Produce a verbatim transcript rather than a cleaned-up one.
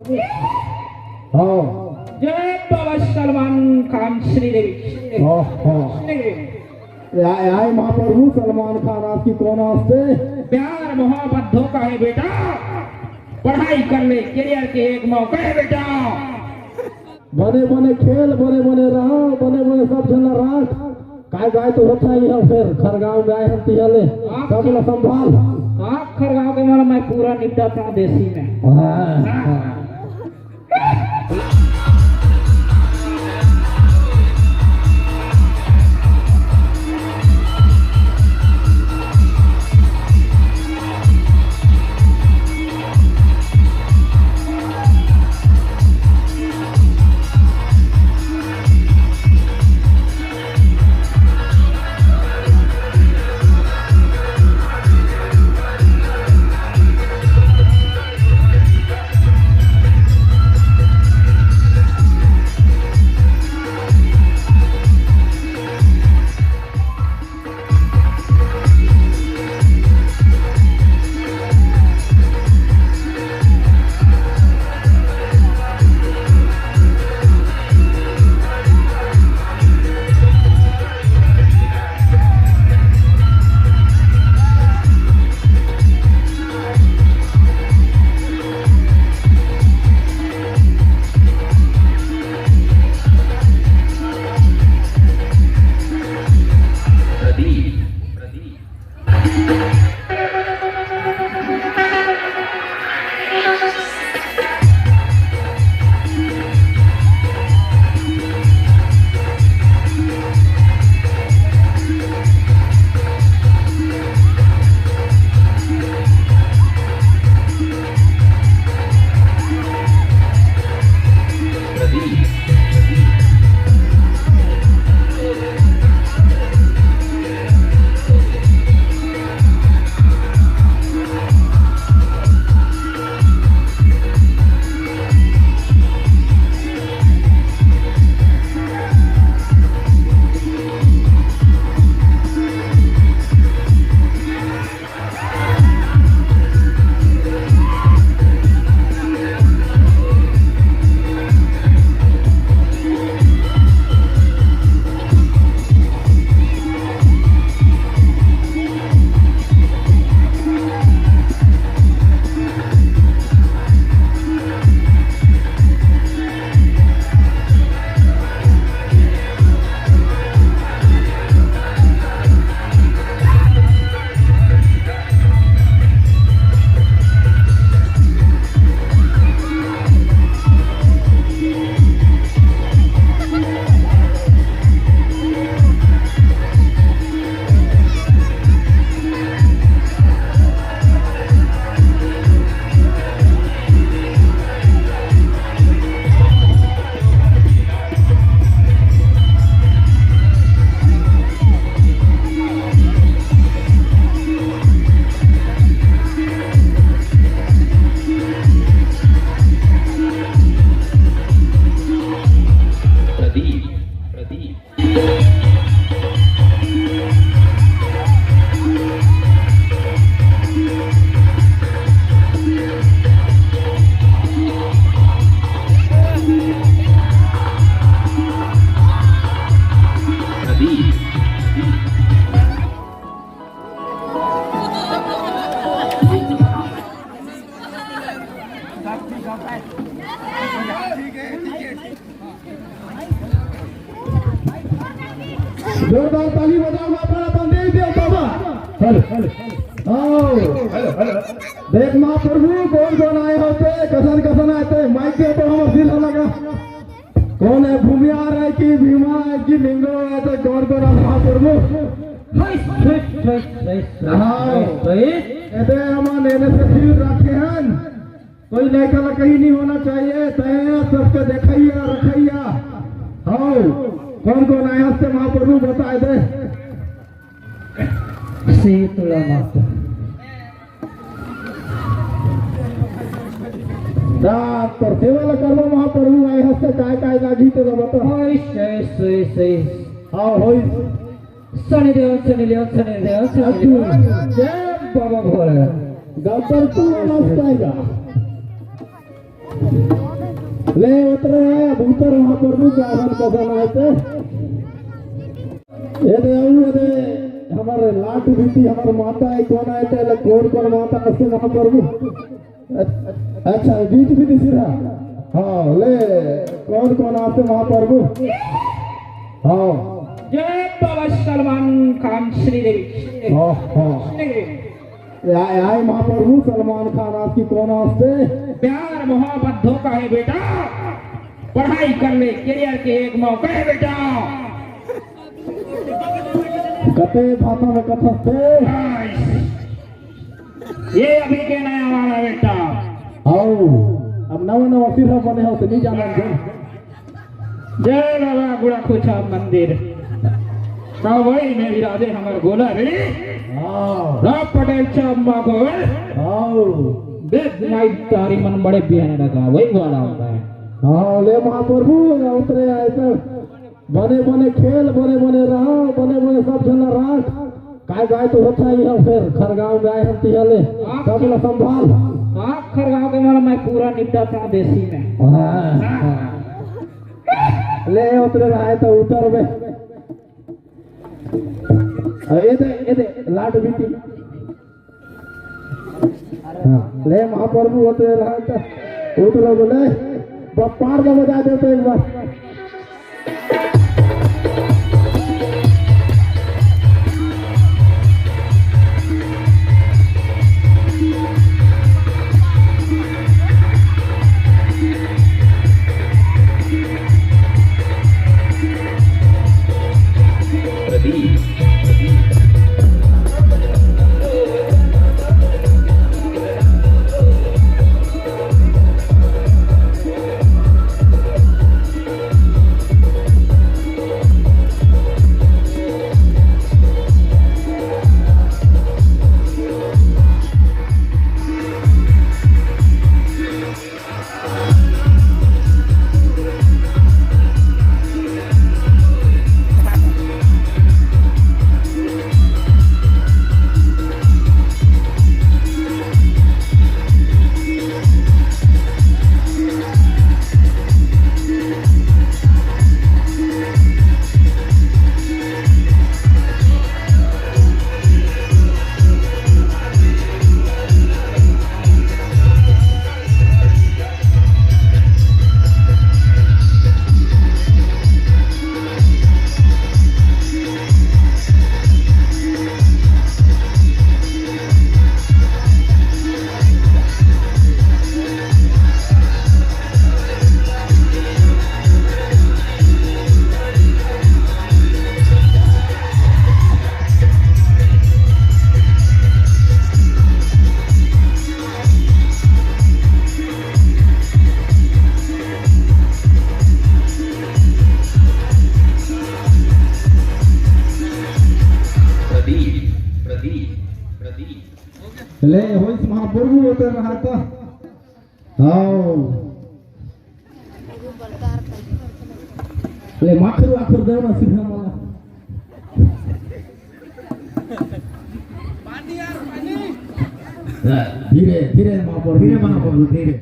हाँ। जय बाबा सलमान खान श्रीदेवी। हाँ, हाँ। श्रीदेवी। या, या महाप्रभु सलमान खान आज की कौन हंसते? प्यार मोहब्बत धोखा है बेटा, पढ़ाई कर ले, करियर के एक मौका है बेटा। बने बने खेल, बने बने रहा, बने बने सब झन ला राख। काय गाय तो होता ही है, फिर खरगांव में आए हम तिहा ले, आप सब ला संभाल। आप खरगांव के मारा मैं पूरा निपटा था देसी में। हाँ, हाँ। प्रदीप, प्रदीप। जोरदार ताली बजाओ, अपन, अपन दे दे बाबा। Hello, hello. आओ। Hello, hello. देख महाप्रभु, कौन कौन आए होते, कसन कसन आए थे, माइक दे तो हम दिल लगा। कौन है, भूमिहार है कि भीमा है कि लिंगो है, तो कौन कौन है महाप्रभु? हई, हई, हई, हई, हई, हाँ। हई। एदे हमन एने से फिर रखे हैं। कोई लड़का ला कहीं नहीं होना चाहिए, तय सबके देखैया, रखैया। हाँ, कौन कौन आया से महाप्रभु बताए दे। शीतला माता। डॉक्टर सेवा ला करबो महाप्रभु, आए हस्ते काय काय लागी तेला बता। ओए, सही, सही, सही। हाँ, होई। शनि देव, शनि देव, शनि देव, शनि देव। जय बाबा भोले। गब्बर तू नमस्कार। ले उतरे, अब उतर महाप्रभु, का हन कसन आय ते। ए दे, अउ ए दे, हमर लाट बीती, हमर माता ए, कोन आय ते, ले कोन कोन माता आस ते महाप्रभु। अच्छा, बीच बीती सिरा। हाँ, ले, कोन कोन आस ते महाप्रभु। हाँ। जय बाबा सलमान खान श्रीदेवी। हाँ, हाँ। श्रीदेवी। आय, आय महाप्रभु, सलमान खान आस के कोन आस ते? प्यार मोहब्बत धोखा है बेटा, पढ़ाई कर ले, करियर के एक मौका है बेटा। कते भाषा में कथस ते? ये अभी के नया वाला बेटा। आओ, अब नवा नवा सिरा बने हो ते नहीं जाना। जय बाबा गुड़ाखोचा मंदिर। सवई में विराजे हमर गोला रे। हाँ। राम पटेल चौक मा गोल। हाँ। देख माई तारी मन बड़े बिहान लगा, वही वाला होता है। हाँ, ले महाप्रभु, उतरे आय ते बने बने खेल, बने बने रहा, बने बने सब झन राख। काय गाय तो होता ही है, फिर खरगांव में आय हन तिहा ले, सब ला संभाल। हाँ, खरगांव के मन मैं पूरा निपटा था देसी में। हाँ, हाँ। ले उतरे रहा है तो उतर बे। ए दे, ए दे, लाट बीती। हाँ, ले महाप्रभु उतरे रहा है तो उतर बे, ले। बप्पार का बजा दे तो एक बार। प्रदीप, प्रदीप, प्रदीप। ले, होइस महाप्रभु होते रहा था। हाँ। ले, माखुर, माखुर दे ना, सीधा वाला। धीरे, धीरे, महाप्रभु, धीरे, महाप्रभु, धीरे।